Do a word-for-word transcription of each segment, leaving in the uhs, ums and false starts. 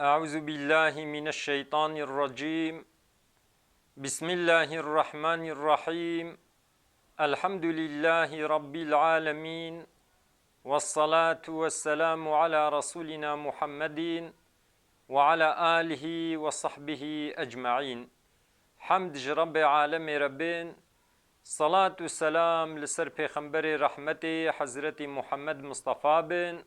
أعوذ بالله من الشيطان الرجيم. بسم الله الرحمن الرحيم. الحمد لله رب العالمين. والصلاة والسلام على رسولنا محمد وعلى آله وصحبه أجمعين. Hemd ji Rebbê alemê re bin, salat û selam li ser Pêxemberê rehmetê Hezretî Muhammed Mustafa bin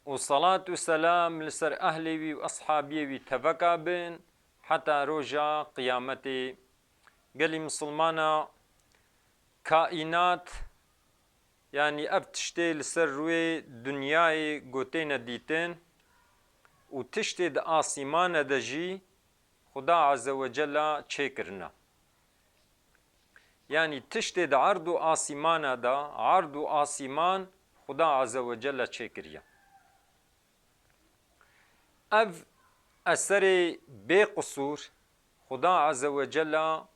û salat û selam li ser ehlê wî û eshabiyê wî teveka bin heta roja qiyametê. Gelî misilmana, kaînat, yanî ev tiştê li ser rûyê dinyayê ku têne dîtin û tiştê di asîmane de jî Xuda Azze ve Cella çêkirine. Yanî tiştê di erd û asîmana de, erd û asîman Xuda Azze ve Cella çêkiriye. Ev eserê bê qisûr Xuda Azze ve Cella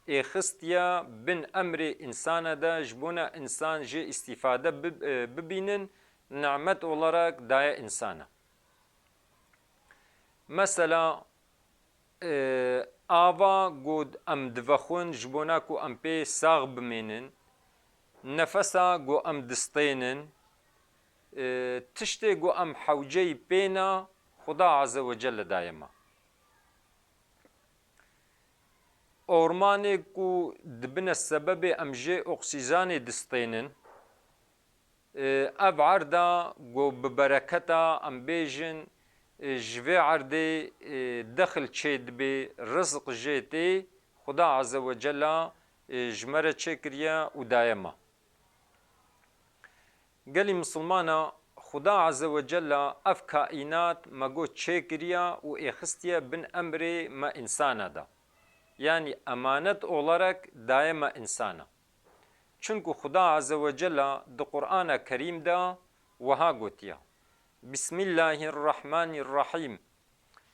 êxistiye bin emrê însana de, ji bona însan jê îstîfade bi-, e, bibînin, nimet olarak daye însana. Mesela, e, ava ku em divexwin ji bona ku em pê sax bimênin, nefesa ku em distênin, e, tiştê ku em hewceyî pê ne, Xuda Azze ve Celle daye me. Ormanê ku dibine sebebê em jê oksîjanê distênin, e, ev erda ku bi bereketa em bêjin, e, ji vê erdê, e, dexil çêdibê, rizq jê tê, Xuda Azze ve Cella, e, ji me re çêkiriye û daye me. Gelî misilmana, Xuda Azze ve Cella ev kaînat me got çêkiriye û êxistiye bin emrê me însana de. Yanî emanet olarak daye me însana. Çunku Xuda Azze ve Cella di Qur'ana Kerîm de wiha gotiye, Bismillahirrahmanirrahîm.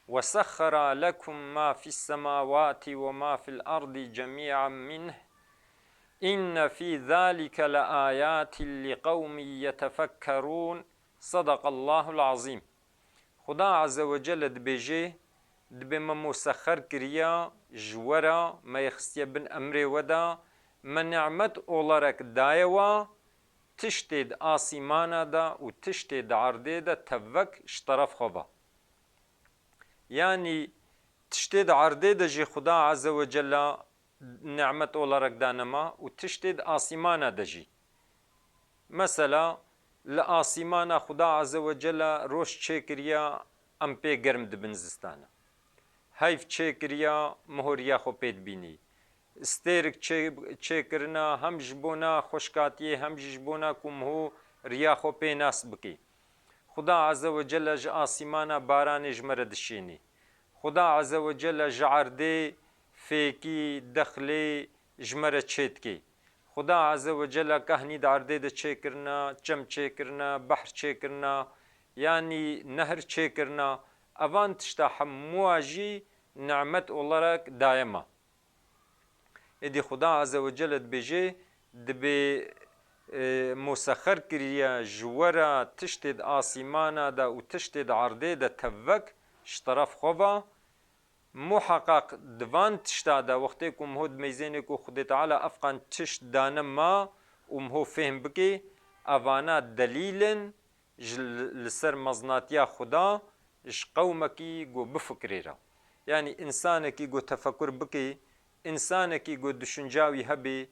وسخر لكم ما في السماوات وما في الأرض جميعا منه إن في ذلك لآيات لقوم يتفكرون. صدق الله العظيم. Xuda Azze ve Celle dibêje, dibê me musexxer kiriya ji we re, me yê xistiye bin emrê we de, me nimet olarak daye we, tiştê di asîmana de û tiştê di erdê de tevvek ji teref xwe ve. Yanî tiştê di erdê de jî Xuda Azze ve Cella nimet olarak dane me û tiştê di asîmana de jî. Mesela, li asîmana Xuda Azze ve Cella roj çêkiriya, em pê germ dibin zistana. Heyv çêkiriya, miho riya xwe pê dibînî. Stêrik çê-, çêkirina hem ji bona xweşkatiyê, hem jî ji bona ku miho riya xwe pê nas bikî. Xuda Azze ve Celle ji asîmana baranê ji me re dişênî. Xuda Azze ve Celle ji erdê fêkî, dexlê ji me re çêdikê. Xuda Azze ve Celle kahnî di erdê de çêkirina, çem çêkirina, behr çêkirina, yanî nehr çêkirina. Evan tişta hemûa jî nimet olarak daye me. Êdî Xuda Azze ve Celle dibêje, dibê, e, musexxer kiriye ji we re tiştê di asîmana de û tiştê di erdê de tevvek ji teref xwe ve. Muheqeq di van tişta de wextê ku miho dimeyzênê ku Xwedê Teala efqan tişt dane me û miho fêhm bikê, evana delîl in, ji li, li ser mezinatiya Xuda ji qewmekî ku bifikirê re. Yanî însanekî ku tefekur bikê, însanekî ku düşünca wî hebê,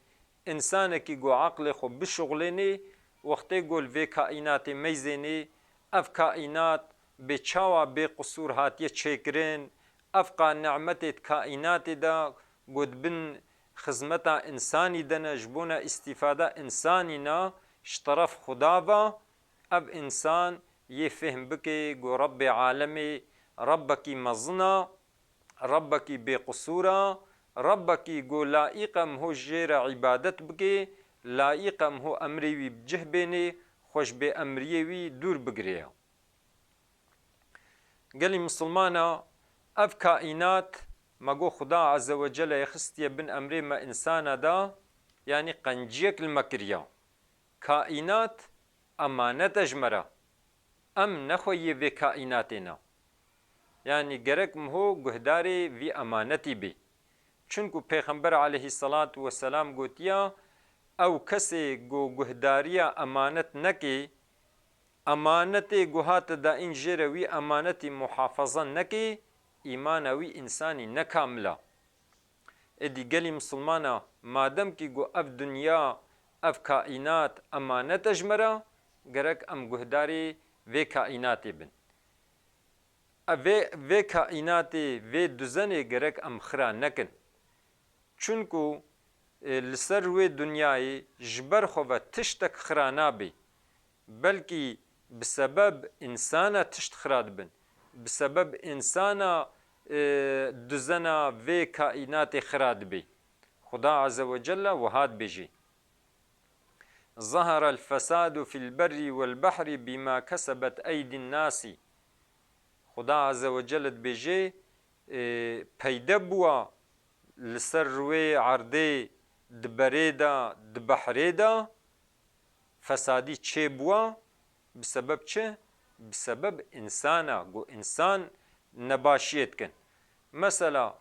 însanekî ku aqlê xwe bişuxulênê, wextê ku li vê kaînatê meyzênê, ev kaînat bê çawa bê qisûr hatiye çêkirin, ev qa nimetê di kaînatê de ku di bin xizmeta însanî de ne, ji bona îstîfada însanî ne, ji teref Xuda ve, ev însan yê fêhm bike ku Rebbê alemê Rebbekî mezin e, Rebbekî bêqisûr e, Rebbekî ku laîq e miho jê re îbadet bike, laîq e miho emrê wî bi cih bênê, xwe ji bêemriyê wî dûr bigire. Gelî misilmana, ev kaînat me got Xuda Azze ve Celle yê xistiye bin emrê me însana de, yanî qenciyek li me kiriya. Kaînat emanet e ji me re. Em ne xweyê vê kaînatê ne. Yanî gerek miho guhdarê vî emanetî bê. Çunku Pêxember aleyhisselatu vesselam gotiya, ew kesê ku guhdariya emanet nekê, emanetê ku hate dayîn jê re wî emanetî muhafaza nekê, îmana wî însanî ne kamil a. Êdî gelî misilmana, madem kî ku ev dinya, ev kaînat emanet e ji me re, gerek em guhdarê vê kaînatê bin. Ev vê, vê kaînatê, vê duzenê gerek em xira nekin. Çunku, e, li ser wê dinyayê ji ber xwe ve tiştek xira nabê. Belkî bi sebeb însana tişt xira dibin. Bi sebeb însana, e, duzena vê kaînatê xira dibê. Xuda Azze ve Celle wiha dibêjê, "Zahara el-fesadu fil berri vel bahri bima kesebet eydin nasi." Xuda Azze ve Celle dibêjê, e, peyde bûwa li ser rûyê erdê, di berê de, di behrê de, fesadî çêbûwa, bi sebeb çi? Bi sebeb însana, ku însan nebaşiyê dikin. Mesela,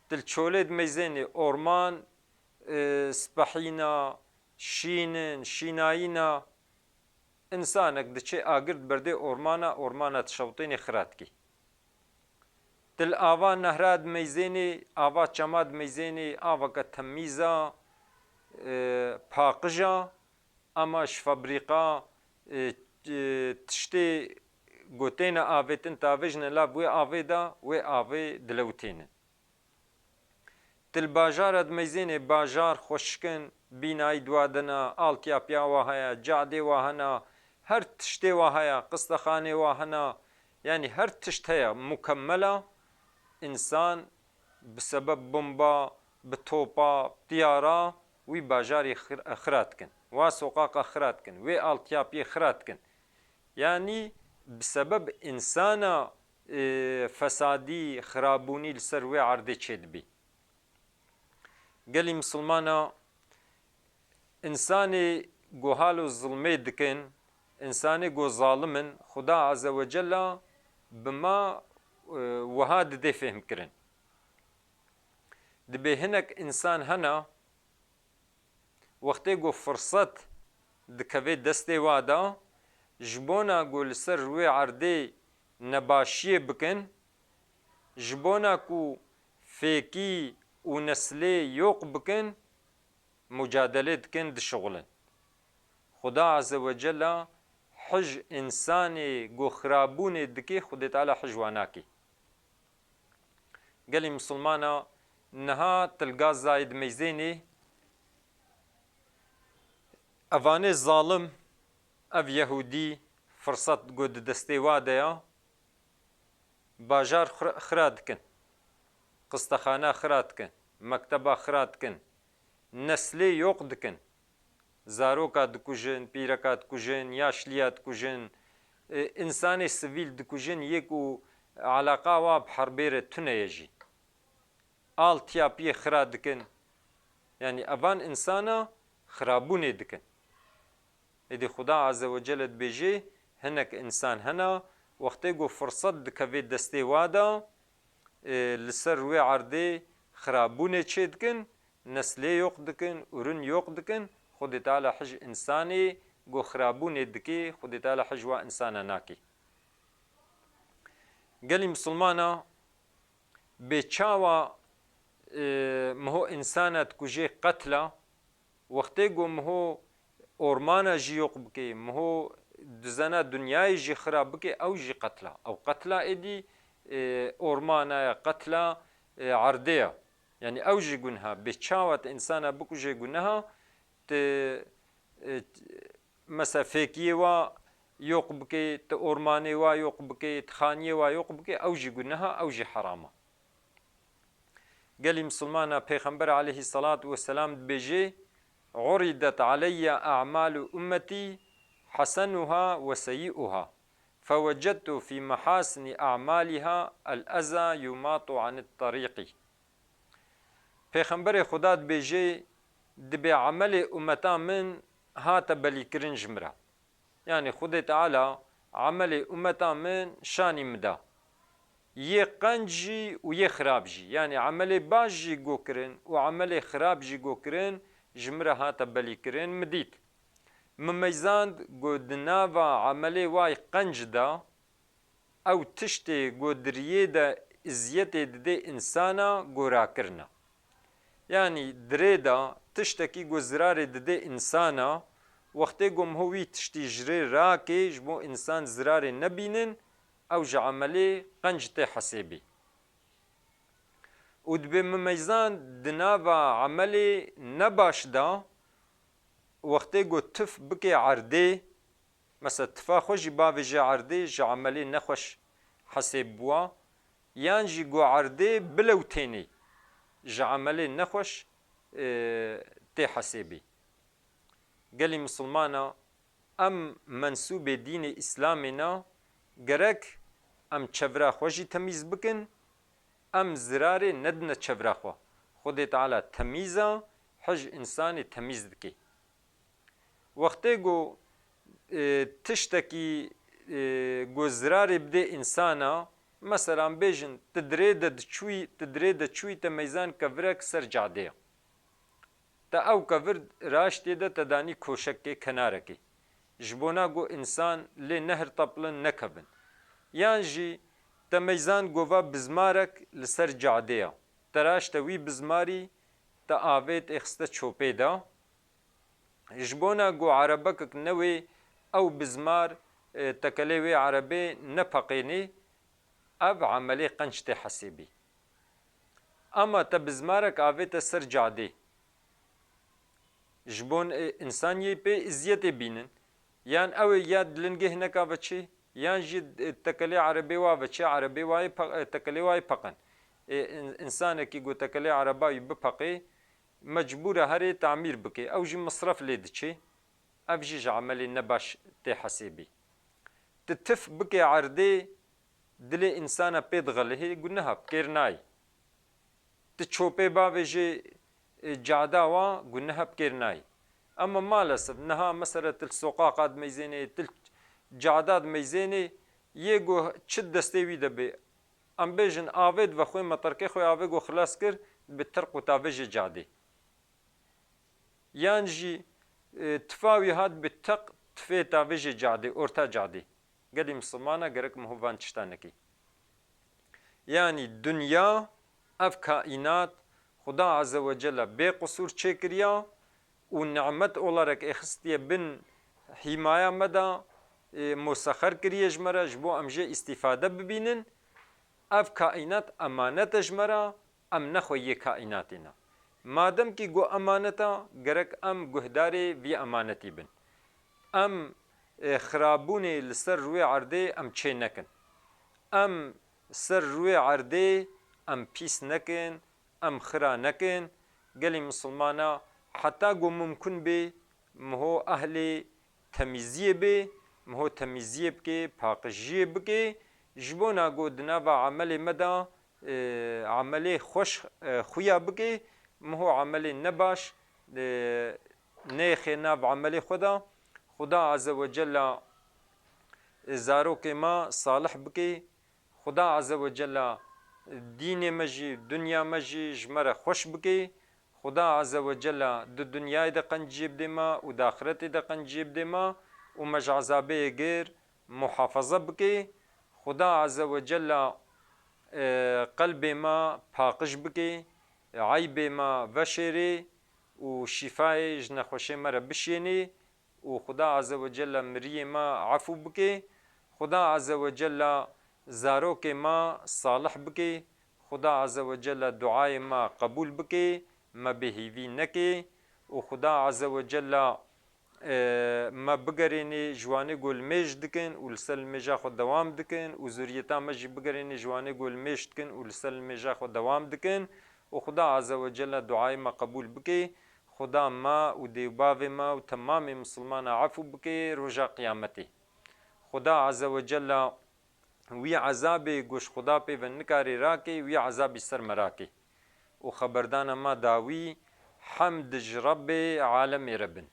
tu li çolê dimeyzênê, orman, e, spehîna, şîn in, şînayîna, însanek diçe agir diberdê ormana, ormana dişewtênê, xira dikê. Tu li ava nehra dimeyzênê, ava çema dimeyzênê, aveke temîz a, e, paqij a, ama ji fabrîqa, e, e, tiştê ku têne avêtin, tu avêjine lav wê avê de, wê avê dilewitênin. Tu li bajara dimeyzênê, bajar xweşik in, bînayî di wa de ne, altyapya wa heye, cadê wa hene, her tiştê wa heye, qistexanê wa hene, yanî her tişt heye, mukemmel a. Însan bi sebeb bomba, bi topa, tiyara wî bajarî xir-, xira dikin, wa soqaqa xira dikin, wê altyapiyê xira dikin. Yanî bi sebeb însana, e, fesadî, xirabûnî li ser wê erdê çêdibî. Gelî misilmana, însanê ku halo zilmê dikin, însanê ku zalim in, Xuda Azze ve Cella bi ma, e, wiha didê fêhmkirin. Dibê hinek însan hene, wextê ku firset dikeve destê wa de, ji bona ku li ser rûyê erdê nebaşiyê bikin, ji bona ku fêkî û neslê yoq bikin, mucadelê dikin, dişixulin. Xuda Azze ve Cella hij însanê ku xirabûnê dikê, Xwedê Teala hij wa nakê. Gelî misilmana, niha tu li Gazayê dimeyzênê, evanê zalim, ev Yehûdî, firset ku di destê wa de ya, bajar xira, xira dikin, qistexana xira dikin, mekteba xira dikin, neslê yoq dikin. Zaroka dikujin, pîreka dikujin, yaşliya dikujin, e, însanê sivîl dikujin, yê ku eleqa wa bi herbê re tune ye jî. Altyapiyê xira dikin. Yanî evan însana xirabûnê dikin. Êdî Xuda Azze ve Celle dibêjê, hinek însan hene, wextê ku firset dikeve destê wa de, e, li ser rûyê erdê xirabûnê çêdikin, neslê yoq dikin, ûrin yoq dikin, Xwedê Teala hij însanê ku xirabûnê dikê, Xwedê Teala hij wa însana nakê. Gelî misilmana, bê çawa, e, miho însana dikujê qetla, wextê ku miho ormana jî yoq bikê, miho dizena dinyayê jî xira bikê, ew jî qetla. Ew qetla êdî, e, ormana ye, qetla, e, erdê ye. Yanî ew jî guneha. Bê çawa tu însana bikujê guneha, tu, e, mesela fêkiyê wa yoq bikê, tu ormanê wa yoq bikê, tu xaniyê wa yoq bikê, ew jî guneha, ew jî herama. Gelî misilmana, Pêxember aleyhisselatu vesselam dibêjê, "Uridet aleyye a'malu ummetî hasenuha ve seyyi'uha. Fewecedtu fî mehasini a'maliha el-eza yumatu anit tariqî." Pêxemberê Xuda dibêjê, dibê emelê ummeta min hate belîkirin ji min re. Yanî Xwedê Teala emelê ummeta min şanî min da. yê qenc jî û yê xirab jî. Yanî emelê baş jî got kirin û emelê xirab jî got kirin, ji min re hate belîkirin, min dît. Min meyzand ku di nava emelê way qenc de, ew tiştê ku di riyê de iziyetê didê însana ku rakirina. Yanî di rê de tiştekî ku zirarê didê însana, wextê ku min ho wî tiştî ji rê rakê ji bo însan zirarê nebînin, ew ji emelê qenc tê hesêbî. Û dibê min meyzand di nava emelê nebaş de, wextê ku tif bike erdê, mesela tifa xwe jî bavêje erdê, ji emelê nexweş hesêb bûwa, yan jî ku erdê bilewtênê, ji emelê nexweş, e, tê hesêbî. Gelî misilmana, em mensûbê dînê Îslamê ne, gerek em çevra xwe jî temîz bikin, em zirarê nedine çevra xwe. Xwedê Teala temîz e, hej însanê temîz dike. Wextê ku, e, tiştekî, e, ku zirarê bidê însana, meselan bêjin, tu dirê de diçûyî, tu dirê de çûyî te meyzan kevirek ser cadê ye. Te ew kevir raştê de te danî koşekê, kenarekê. Ji bona ku însan lê nehirteplin, nekevin. Yan jî te meyzan gova bizmarek li ser cadê ye. Te raşte wî bizmarî, te avêt êxiste çopê de. Ji bona ku erebekek newê ew bizmar, e, tekelê wê erebê nepeqênê, ev emelê qenc tê hesêbî. Ama te bizmarek avête ser cadê. Ji bo, e, însan yê pê iziyetê bînin. Yan ew ê ya di lingê hineka ve çê, yan jî, e, tekelê erebê wa ve çê, erebê wa yê pe-, e, tekelê wa yê peqin. E, în-, însanekî ku tekelê ereba wî bipeqê, mecbûr e herê tamîr bike. Ew jî misref lê diçê. Ev jî ji emelê nebaş tê hesêbî. Tu tif bike erdê, dilê însana pê dixelihê, guneha bi kêr nayê. Tu çopê bavêjê, e, cada wa, guneha bi kêr nayê. Ama maalesef niha mesela tu li soqaqa dimeyzênê, tu li cada dimeyzênê, yê ku çi destê wî de bê. Em bêjin avêt vexwê meterkê xwe avê ku xilas kir, bi tirq û tavêjê cadê. Yan jî, e, tifa wî hat bi teq, tifê tavêjê cadê, orta cadê. Gelî misilmana gerek min ho van tişta nekî. Yanî dinya, ev kaînat, Xuda Azze ve Celle bê qisûr çêkiriya û nimet olarak êxistiye bin hîmaya me de, e, musexer kiriye ji me re, ji bo em jê îstîfade bibînin. Ev kaînat emanet e ji me re, em ne xwe yê kaînatê ne. Madem kî got emanet e, gerek em guhdarê vî emanetî bin. Em, e, xirabûnê li ser rûyê erdê em çê nekin. Em ser rûyê erdê em pîs nekin, em xira nekin. Gelî misilmana heta ku mumkun bê, miho ehlê temîziyê bê, miho temîziyê bike, paqijiyê bike, ji bona ku di nava emelê me de, e, emelê xweş, e, xuya bike, miho emelê nebaş, e, neyêxê nav emelê xwe de. Xuda Azze ve Cella, e, zarokê me salih bike, Xuda Azze ve Cella dînê me jî, dinya me jî ji me re xweş bike. Xuda Azze ve Cella di dinyayê de qenciyê bidê me û di axiretê de qenciyê bidê me û me ji ezabeyê gêr muhafaza bike. Xuda Azze ve Cella, e, qelbê me paqij bike, eybê me veşêrê û şîfayê ji nexweşê me re bişênê. û Xuda Azze ve Celle miriyê me efû bike, Xuda Azze ve Celle zarokê me salih bike, Xuda Azze ve Celle duayê me qebûl bike, me bêhîvî neke û Xuda Azze ve Celle, e, me bigerênê ji wanê ku li mêj dikin û li ser li mêja xwe dewam dikin û zuriyeta me jî bigerênê ji wanê ku li mêj dikin û li ser li mêja xwe dewam dikin û Xuda Azze ve Celle duayê me qebûl bike. Xuda me û dê û bavê me û temamê misilmana efû bike roja qiyametê. Xuda Azze ve Celle wî ezabê ku ji Xuda pê ve nikarê rake, wî ezabî ser me rake. Û xeberdana me dawî, hemd ji Rebbê alemê re bin.